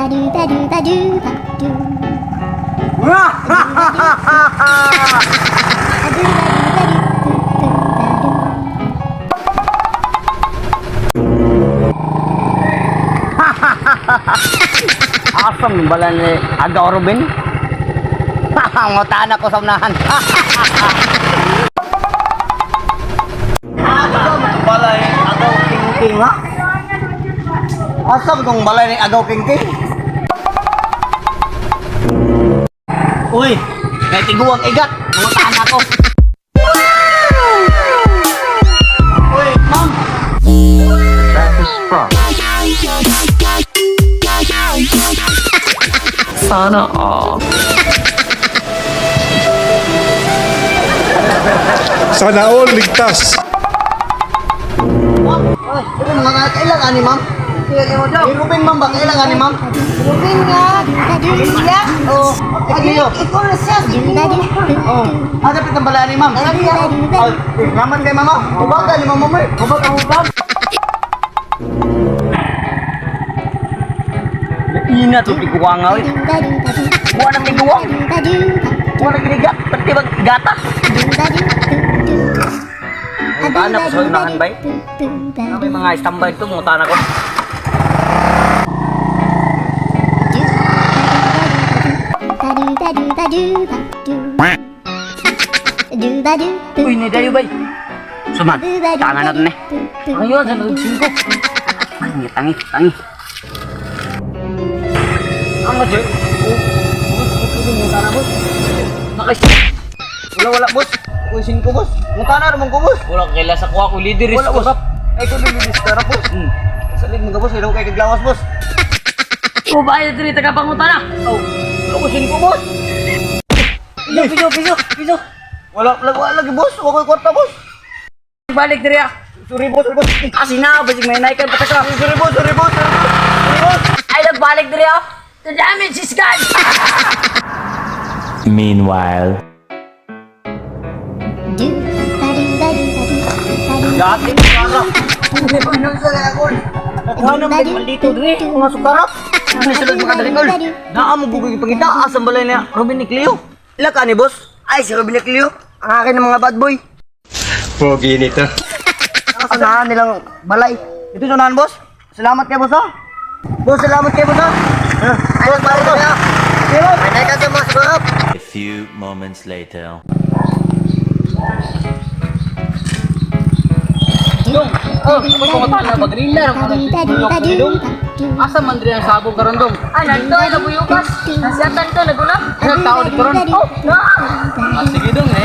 Ba do ba do ba do ba do. A do ba do ba do boo boo ba do. Asam bala ni Agaw Ruben? Ngutaan ako sa unahan. Balay Agaw King ha? Asam kong balay ni Agaw King King? Uy, may tiguang igat. Ngutaan ako. Uy, ma'am. Sana all. Sana all ligtas. Ma'am, ay, ito mga kailangan ni ma'am. Ay, Ruben, ma'am, ba kailangan ni ma'am? Ruben nga, Julia, Oo. Ay, ikaw na siya. Ba do boo Oh, ah, dapat ang balay ni ma'am. Ay, naman kay mama. Ubaga ni mama mo. Ubaga, ubag. Ina to tiguang nga oy. do ba do ba do. Wa nang tiguang. Ba do ba Wa nang giniga. Pati bang gata. do ba do do do. Ay, bana ko sa unahan bay. Boo boo ba May do. mga standby to mutan ako. Ba do ba do ba do ba do. Do ba do boo Uy, ni dayo bay. Suman. boo ba do Tanga ba na do to ni. boo boo. Ayun, sa loob singko. Tangi, tangi, tangi. Ang ba, Joy? Nakis. Wala, wala, boss. Uy, singko, boss. Mukha na naman ko, boss. Wala kaila sa kuha ko leader is Wala, boss. korap. Ay, kung leader is korap, boss. Salig mga boss, ilaw kay kaglawas, boss. O bayad diri taga pangutana. Oh, wala ko singko, boss. Piso, piso, piso, piso. Wala, wala, wala lagi, boss. Wala ko'y kwarta, boss. Balik diri ah. Sorry, boss, sorry, boss. Kasi na basig may naikan pa ka. Sorry, boss, sorry, boss, sorry, boss. Sorry, boss. Ay nagbalik diri ah. The damage is gone. Meanwhile. Do ba do ba do ba do ba do. Dati, sukarap. Naghanap ng maldito diri, mga sukarap. Ano sulod mga daringol? Naa mo bugig pangita asam balay na Robin ni Cleo. Ila ka ni boss? Ay si Robin ni Cleo. Ang akin ng mga bad boy. Pogi nito. Asa nilang balay. Ito sunahan boss. Salamat kay boss ha. Boss, salamat kay boss ha. Ay, boss, boss. Boss, ay ka sa mga sukarap. A few moments later. Dong, oh, may pangutana ba green na Ba do ba do ba do ba do. Asa man diri ang sabong karon dong? Ah, nandto ay nabuyukas. Nasiyatan to naguna. Ilang tao dito ron? Oh, na. Ah, sige dong, eh.